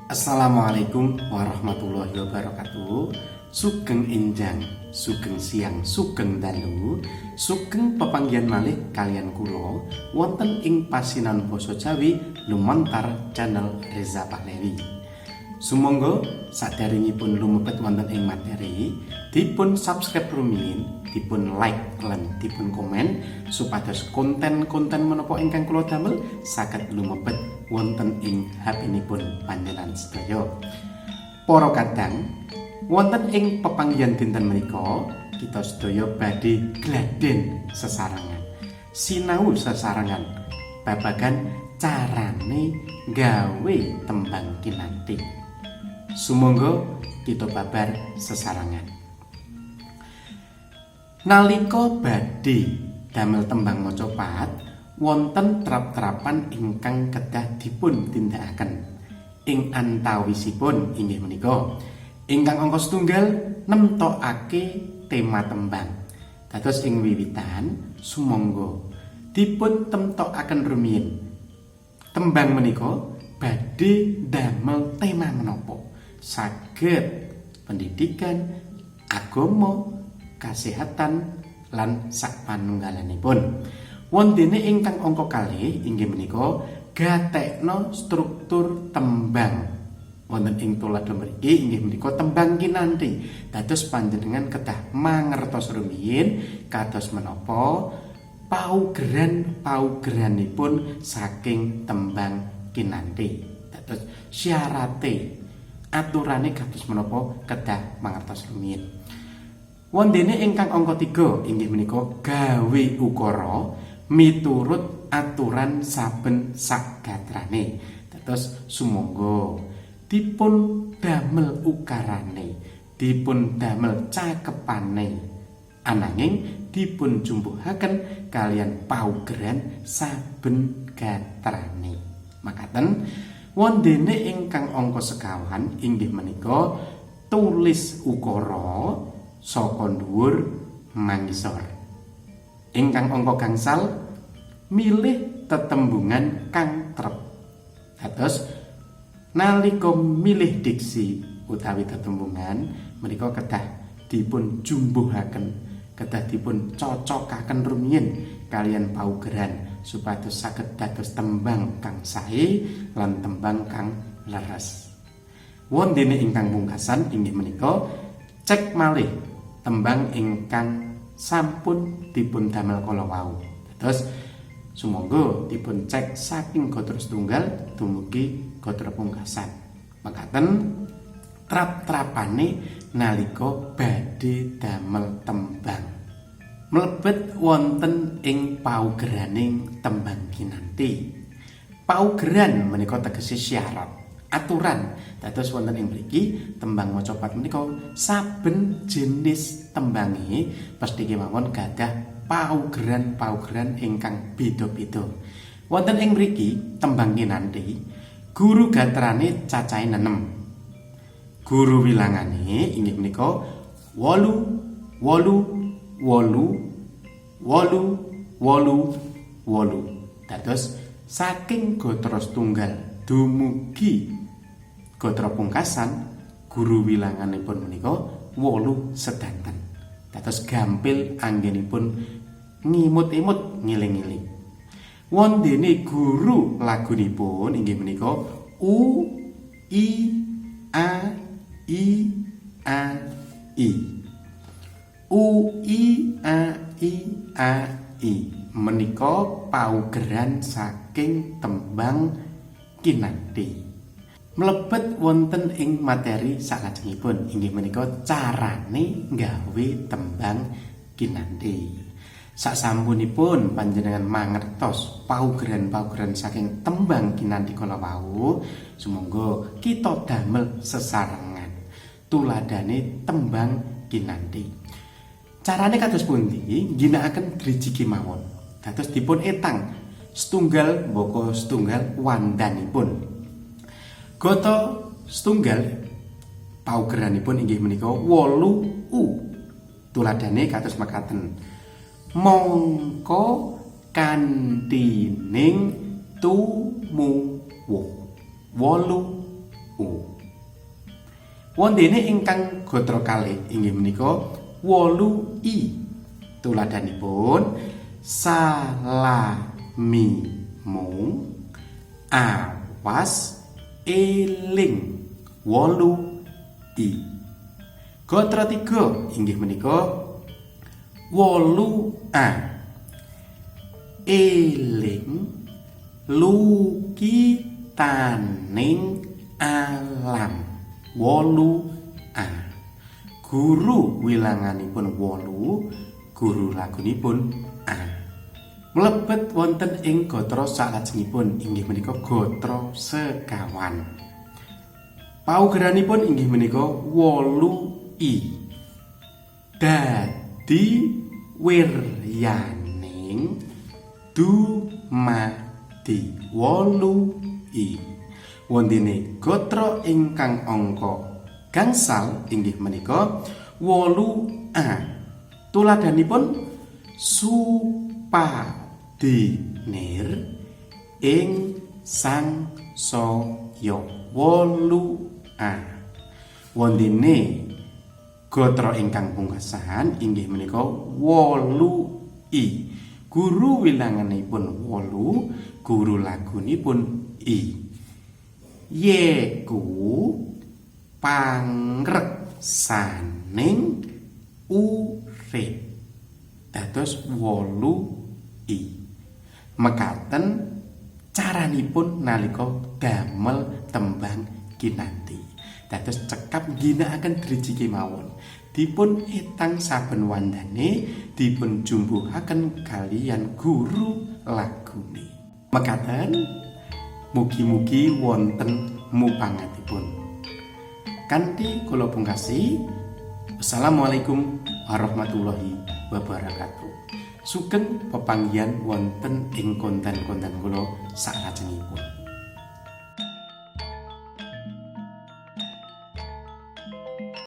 Assalamualaikum warahmatullahi wabarakatuh. Sugeng enjang, sugeng siang, sugeng dalu, sugeng pepanggihan malih kaliyan kula wonten ing pasinan basa Jawi lumantar channel Reza Pahlevi. Sumangga saderengipun lumebet wonten ing materi, dipun subscribe rumiyin, dipun like lan dipun komen supados konten-konten menapa ingkang kula damel saged lumebet wonten ing HP-nipun panjenengan sedaya. Para kadang, wonten ing pepanggihan dinten menika kita sedaya badhe gladen sesarengan. Sinau sesarengan babagan carane gawe tembang Kinanti. Sumangga kita babar sesarengan. Nalika badhe damel tembang macapat, wonten trap-trapan ingkang kedah dipun tindakaken. Ing antawisipun inggih menika ingkang angka setunggal, nemtokake tema tembang. Dados ing wiwitan sumangga dipun temtokaken rumiyin. Tembang menika badhe damel tema menapa? Saged pendidikan, agama, kasehatan lan sakpanunggalanipun. Wondene ingkang angka kalih inggih menika gatekno struktur tembang. Wonten ing tuladha mriki inggih menika tembang Kinanti. Dados panjenengan kedah mangertos rumiyin kados menapa paugeran-paugeranipun saking tembang Kinanti. Dados syarate, aturane kados menapa kedah mangertos rumiyin. Wondene ingkang angka 3 inggih menika gawe ukara miturut aturan saben sak gatrane. Dados sumangga dipun damel ukarane, dipun damel cakepane, ananging dipun jumbuhaken kaliyan paugeran saben gatrane. Makaten. Wondene ingkang angka sekawan inggih menika tulis ukara saka dhuwur mangisor. Ingkang angka gangsal, milih tetembungan kang trep. Dados nalika milih diksi utawi tetembungan menika kedah dipun jumbuhaken, kedah dipun cocokaken rumiyin kaliyan paugeran supados saged dados tembang kang sae lan tembang kang leres. Wondene ingkang pungkasan inggih menika cek malih tembang ingkang sampun dipun damel kala wau. Dados sumangga dipun cek saking gatra setunggal dumugi gatra pungkasan. Makaten trap-trapane nalika badhe damel tembang. Mlebet wonten ing paugeraning tembang Kinanti. Paugeran menika tegese syarat, aturan. Dados wonten ing mriki tembang macapat menika saben jenis tembange pesthi kemawon gadah paugeran-paugeran ingkang beda-beda. Wonten ing mriki tembang Kinanti guru gatrane cacahe 6. Guru wilangane inggih menika 8, 8, 8, 8, 8, 8. Dados saking gatra setunggal dumugi gatra pungkasan guru wilanganipun menika 8 sedanten. Dados gampil anggenipun ngimut-imut, ngiling-ngiling. Wondene guru lagunipun inggih menika U I A I A I. U I A I A I menika paugeran saking tembang Kinanti. Mlebet wonten ing materi salajengipun inggih menika carane nggawe tembang Kinanti. Sasampunipun panjenengan mangertos paugeran-paugeran saking tembang Kinanti kala wau, sumangga kita damel sesarengan tuladhane tembang Kinanti. Carane kados pundi? Ginakaken driji kemawon. Dados dipun etang setunggal mbaka setunggal wandanipun. Gata setunggal paugeranipun inggih menika 8 U. Tuladhane kados mekaten. Mongko kantining tumuwuh. 8 U. Wondene ingkang gatra kalih inggih menika 8 I. Tuladhanipun salamimu awas eling, 8 I. Gatra 3 inggih menika 8 A. Eling lukitaning alam, 8 A. Guru wilanganipun 8, guru lagunipun A. Mlebet wonten ing gatra salajengipun inggih menika gatra sekawan. Paugeranipun inggih menika 8 I. Dadi wiryaning dumadi, 8 I. Wondene gatra ingkang angka gangsal inggih menika 8 A. Tuladhanipun supadinir ing sangsaya, 8 A. Wondene gatra ingkang pungkasan inggih menika 8 I. Guru wilanganipun 8, guru lagunipun I. Yeku pangreksaning urip. Dados 8 I. Mekaten caranipun nalika damel tembang kinanti. Dados cekap ngginakaken driji kemawon. Dipun etang saben wandane, dipun jumbuhaken kaliyan guru lagune. Mekaten mugi-mugi wonten mupangatipun. Kanthi kula pungkasi, wassalamualaikum warahmatullahi wabarakatuh. Sugeng pepanggihan wonten ing konten-konten kula saklajengipun.